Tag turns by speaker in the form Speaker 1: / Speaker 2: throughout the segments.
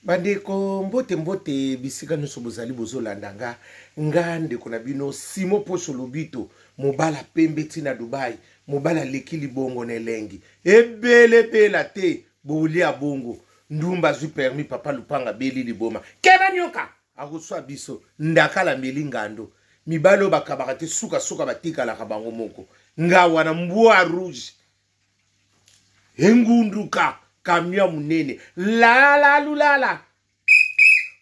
Speaker 1: Bandeko, mbote mbote bisika nyonso bozali bozolanda nga, nga ndeko na bino Simo Poso Lobito, mobala pembe ti na Dubai, mobala aleki libongo na elengi ebelebela te bolia bongo ndumba azwi permis papa lupanga beli liboma keba nyoka akoswa biso ndakala meli ngando mibali oyo bakabaka te sukasuka batikalaka bango moko nga wana mbwa rouge engunduka camion ya monene lalalulala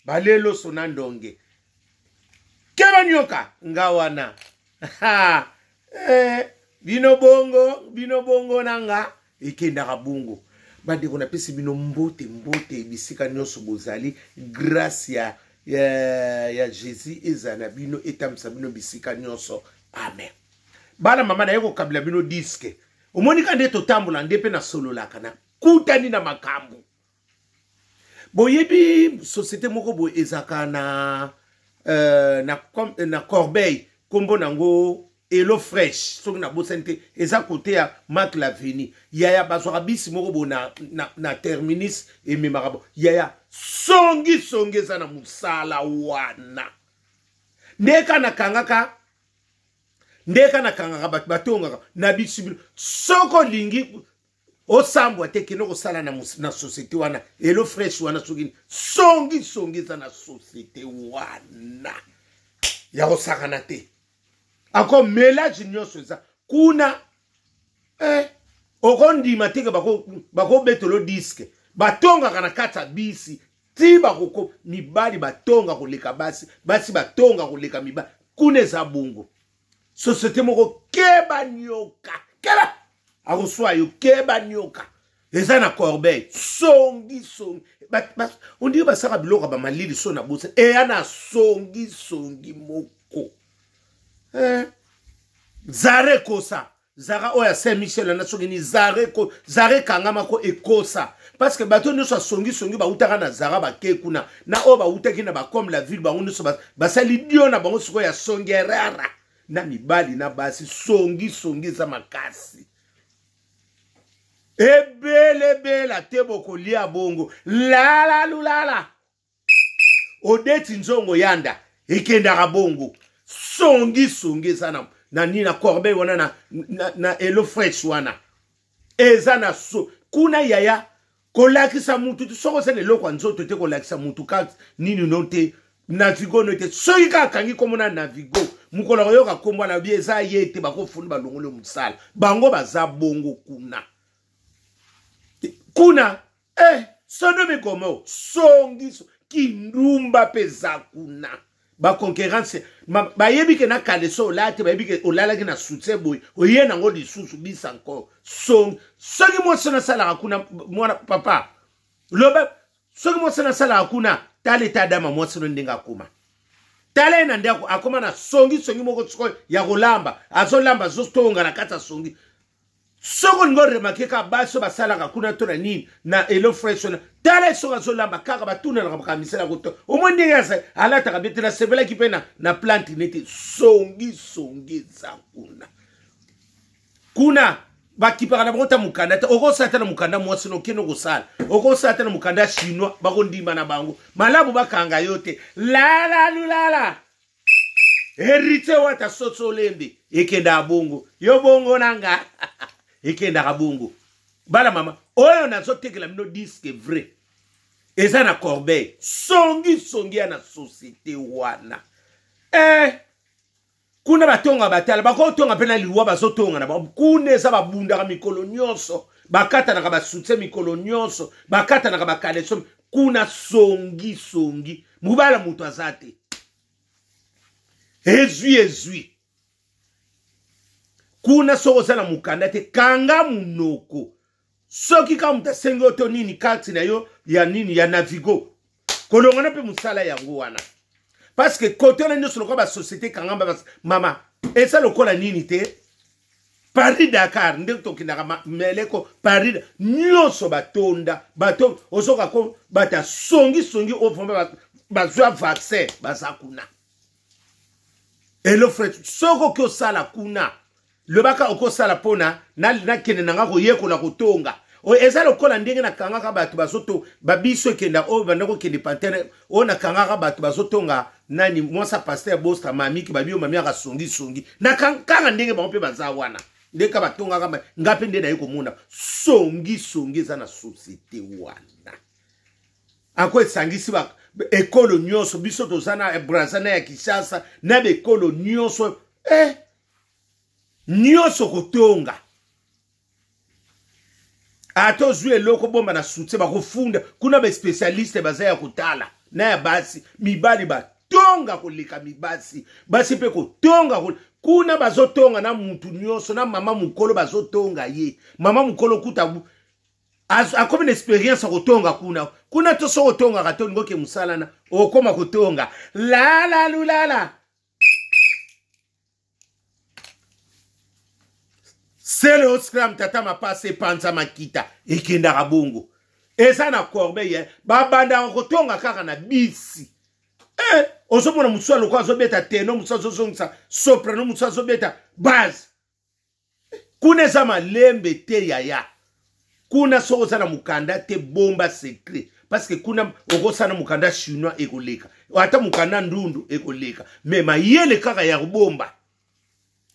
Speaker 1: baleloso na ndonge keba nyoka nga wana eh, bino bongo bino bongo na nga ekendaka bongo. Bandeko, napesi bino mbote mbote bisika nyonso bozali. Grâce ya Jésus ezala na bino, etambwisa bino bisika nyonso, amen. Bana mama, naye kokabela bino diske. Omoni ka nde totambola nde mpe nasololaka na kutani na makambo. Boyebi société moko boye ezalaka na Corbeil, nkombo nango Elo Fresh soki nabosani te, eza kote ya Mak Laveni. Yaya, bazwaka bisi moko boye na terminus ememaka bo. Yaya, songi songi eza na mosala wana ndeka nakangaka, ndeka nakangaka bato batongaka na bisi bino. Soki olingi osambwa te, kende kosala na société wana Elo Fresh wana. Soki songi songi eza na société wana ya kosakana te, encore mélange nyonso eza kuna. Okondima teke bakobetelo diske, batongaka na kati ya bisi ti bakoko. Mibali batonga koleka basi, basi batonga koleka mibali. Kuna eza bongo, société moko keba nyoka, keba akoswa yo, keba nyoka eza na Corbeil. Songi songi ondiri basaka biloko ya bamalili so na bosa eya na songi songi moko. Zara ekosa, Zara oyo ya Saint Michel wana, soki ni Zara eko Zara ekangama ko ekosa, parce que bato nyonso ya songi songi bautaka na Zara, bake kuna na oyo bautaki na bacome la ville, bango nyonso basali dio na bango sikoyo ya songerara na mibali na basi. Songi songi eza makasi ebelebela te, bokolia bongo lalalulala odeti nzongo yanda ekendaka bongo. Songi songi eza na nini na Corbeil wana, na Elo Fresh wana eza na so kuna. Yaya, kolakisa mutu te soki oza na eloko ya nzoto te, kolakisa mutu carte nini no te, Navigo no te. Soki kaka akangi nkombo na Navigo, mokolo akoyoka nkombo na bi eza ye te, bakofuni balongoli mosala. Bango baza bongo kuna kuna. Sodome Gomorrhe, songi kindumba mpe eza kuna. Baconcurrence bayebi ke na kaleso olala te, bayebi ke olalaki na soutien boye, oye nango lisusu bisa encore. Songi soki mwasi nasalaka kuna, mwana papa loba, soki mwasi nasalaka kuna, tala ete adama mwasi no ndenge akoma, tala ye na nde akoma na songi songi moko sikoyo ya kolamba, azolamba, azotonga na kati ya songi. Soki olingi oremarquer kaka basi oyo basalaka kuna to na nini na Elo Fresh wana, tala soki azolamba kaka, batunanaka makambo misala koto, omoi ndenge alataka bie te. Nasepelaki mpe na plante neti songi songi eza kuna kuna. Bakipaka na bango ta mokanda te. Okosala ta na mokanda mwasi na okende kosala, okosala ta na mokanda ya chinois, bakondima na bango malamu, bakanga yo te. Lalalulala héritier wata soso olembe ekendaka bongo, yo bongo na nga ekendaka bongo. Bana mama, oyo nazotekela bino diske vrai eza na Corbeil, songi songi ya na société wana. Kuna batonga batala, bakotonga mpe na liwa bazotonga na bango kuna. Eza babundaka mikolo nyonso, bakatanaka basoutien mikolo nyonso, bakatanaka bakaleso kuna. Songi songi, mobala moto aza te, ezwi ezwi kuna. Soki oza na mokanda te, kanga monoko. Soki kaka moto asengi yo to nini carte na yo ya nini ya Navigo, kolongana mpe mosala yango wana, parce que kote wana nyonso lokola basociété kangamba. Mama, eza lokola nini te, Paris Dakar nde tokendaka meleko Paris nyonso batonda bato. Ozoka ko bato ya songisongi oyo vraiment bazwa vaccin baza kuna Elo Fresh. Soki oki osala kuna, lobaka okosala mpona nakende na nga koyekola kotonga. Eza lokola ndenge nakangaka bato bazoto babiso ekenda oyo banda kokende pantere oyo nakangaka bato bazotonga nani mwasa pasteur Bostra mamiki babi mami aka songi songi nakanga ndenge bango mpe baza wana ndenge ka batongaka nga mpe nde naye komona songi songi eza na société wana ako esangisi ba ekolo nyonso biso toza na Brazza na ya Kinshasa na bekolo nyonso eh nyonso kotonga ata ozwi eloko bomba na soutien bakofunda kuna baspecialiste baza ya kotala na ya basi mibali batonga koleka mibasi basi mpe kotonga kuna bazotonga na mutu nyonso na mama mokolo bazotonga ye mama mokolo kuta akomi na experience ya kotonga kuna kuna to soki otongaka te olingi oke mosala na okoma kotonga lalalulala sele oscram tata mapasa epanza makita ekendaka bongo eza na corbeille babandaka kotonga kaka na bisi eh, ozomona mosusu aloko azobeta teno mosusu azozongisa soprano mosusu azobeta base kuna eza malembe te yaya kuna soki oza na mokanda te bomba secret parce que kuna okosala mokanda chinois ekoleka ata mokanda ndundu ekoleka me mayele kaka ya kobomba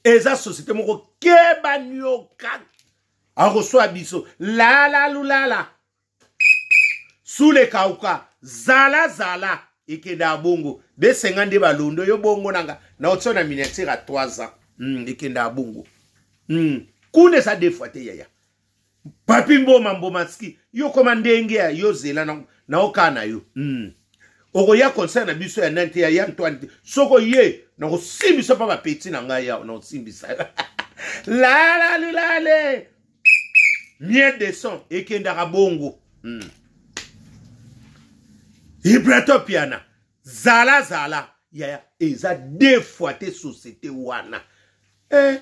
Speaker 1: eza société moko keba nioka akoswa biso lalalulala sule kauka zala zala ekenda bongo besenga nde balondo yo bongo nanga na otio na miniature ya 3 ans ekenda bongo kuna eza deux fois te yaya papi mboma mbomaski yo koma ndenge ya yo zela na, na okaa na yo okoya concert na biso ya nani te ya ya Antoine te soko ye nakosimbisa mpa bapeti na ngai yawa nakosimbisa lalalulale miel de son ekendaka bongo Ibrato Piana zala zala yaya eza deux fois te société wana eh.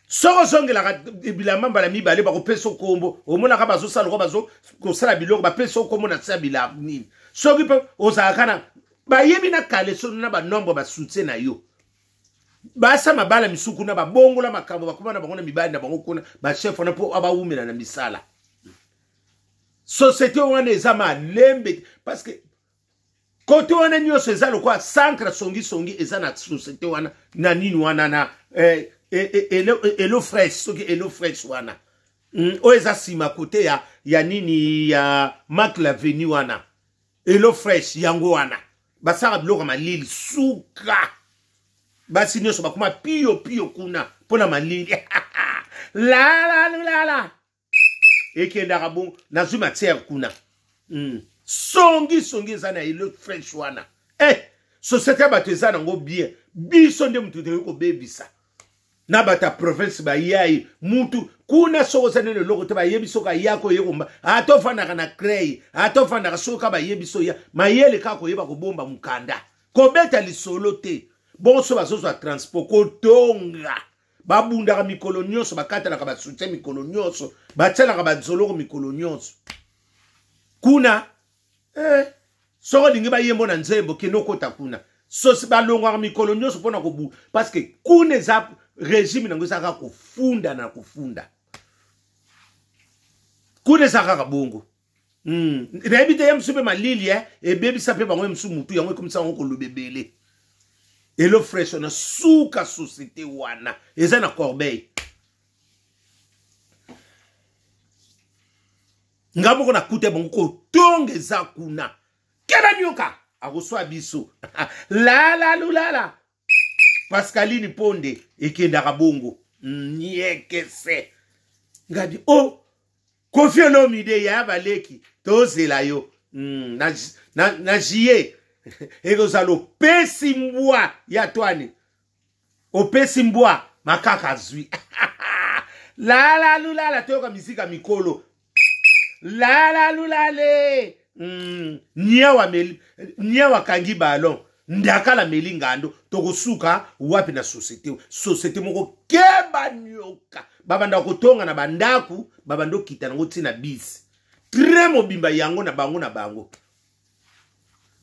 Speaker 1: Soki ozongelaka bilamba mbala mibale bakopesa okombo omonaka bazosala loko bazokosala biloko bapesa okombo na tia bilamba nini soki mpe ozalaka na bayebi na kaleso na banombre basoutien na yo basa mabala misusu kuna babongola makambo bakoma na bango na mibali na bango kuna bachef wana mpo bawumela na misala société wana eza malembe parce que kote wana nyonso eza lokola centre songisongi eza na société wana na nini wana na eh, eh, eh, elo, elo fresh soki elo fresh wana oyo eza nsima kote ya, ya nini ya mak laveni wana elo fresh yango wana basala biloko ya malili suka basi nyonso bakoma piyo piyo kuna mpo na malili lalalulala ekendaka bongo nazwi matière kuna songi songi eza na elo fresh wana eh, société ya bato eza nango bien biso nde motu tokoki kobebisa na bato ya province bayai mutu kuna soki oza nene eloko te bayebi soki ayaka oye komba ata ofandaka na crey ata ofandaka soki kaka bayebi so ya mayele kaka koyeba kobomba mokanda kobeta lisolo te bongo so bazozwa transport kotonga babundaka mikolo nyonso bakatalaka basoutien mikolo nyonso batialaka banzoloko mikolo nyonso kuna eh, soki olingi bayembo na nzembo kende okota kuna sosi balongwaka mikolo nyonso mpona kobu parce que kuna eza régime nango eza kaka kofunda na kofunda kuna eza kaka bongo nayebi te ye mosusu mpe malili eh, ebebisa mpe bango ye mosusu mutu yango ekomisa yango koloba ebele elo fresh na suka société wana eza na corbeille nga moko nakuta bango kotonga eza kuna keba nioka akoswa biso lalalulala Pascaline Ponde ekendaka bongo niekese ngadi o oh, Koffi Olomide yaya baleki tozela yo na juillet ekozala opesi mbwa ya twani opesi mbwa makaka azwi lalalulala toyoka mizika mikolo lalalulale niawa akangi ballon ndakala meli ngando tokosuka wapi na société société moko keba nyoka babanda kotonga na bandaku babanda okita nango ntina bisi train mobimba yango na bango na bango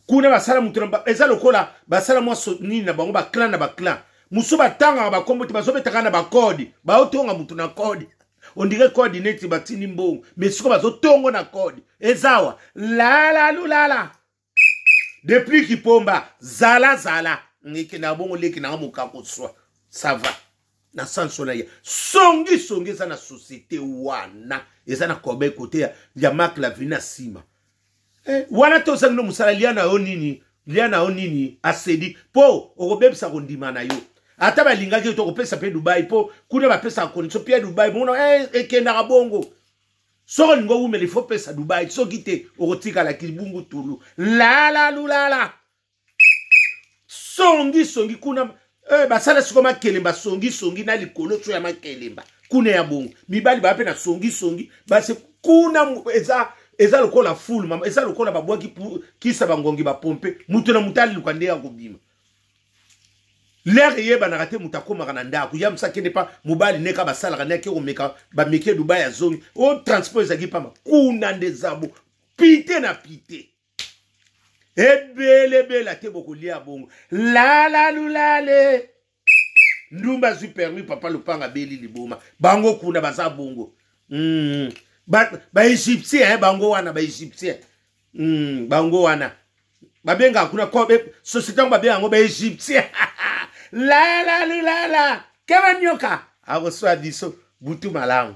Speaker 1: kuna basala moto eza lokola basala mwa nini na bango baclan na baclan mosusu batangaka bakombo te bazobetaka na bakode baotonga moto na kode ondire code neti batindi mbongo mais sikoyo bazotongo na code ezawa lalalulala depuis kipomba zala zala ngekendaka bongo leki nanga mokako swa ça va na sanso na ye songi songi eza na société wana eza na kobe kote ya, ya mark lavini na nsima eh, wana te ozangi no mosala lia na yo nini lia na yo nini asedi mpo okobebisa kondima na yo ata balingaki yo tokopesa mpe dubai mpo kuna bapesaka condition mpe ya dubai bongo eh, ekendaka bongo soki olingi owumela ifo pesa dubai soki te okotikala kibungu tulu lala lulala songi songi kuna eh, basala siko makelemba songi songi na likolo so ya makelemba kuna ya bongo mibali baa mpe na songi songi basi kuna eza eza lokola fulu mama eza lokola babwaki kisa bangongi bapompe moto na moto aliluka nde ya kobima lere eyebanaka te moto akomaka na ndako ya mosa akende pa mobali neka basalaka nde ake komeka bameke dubai azongi o transport ezalaki pamba kuna nde zabo pite na pite ebelebela te bokolia bongo lalalulale ndumba azwi permis papa lopanga abeli liboma bango kuna baza bongo mm. baégyptien ba eh, bango wana baégyptien mm, bango wana babengaka kuna société yango babenga yango baégyptien lalalulala keba nyoka akoswa biso butu malamu.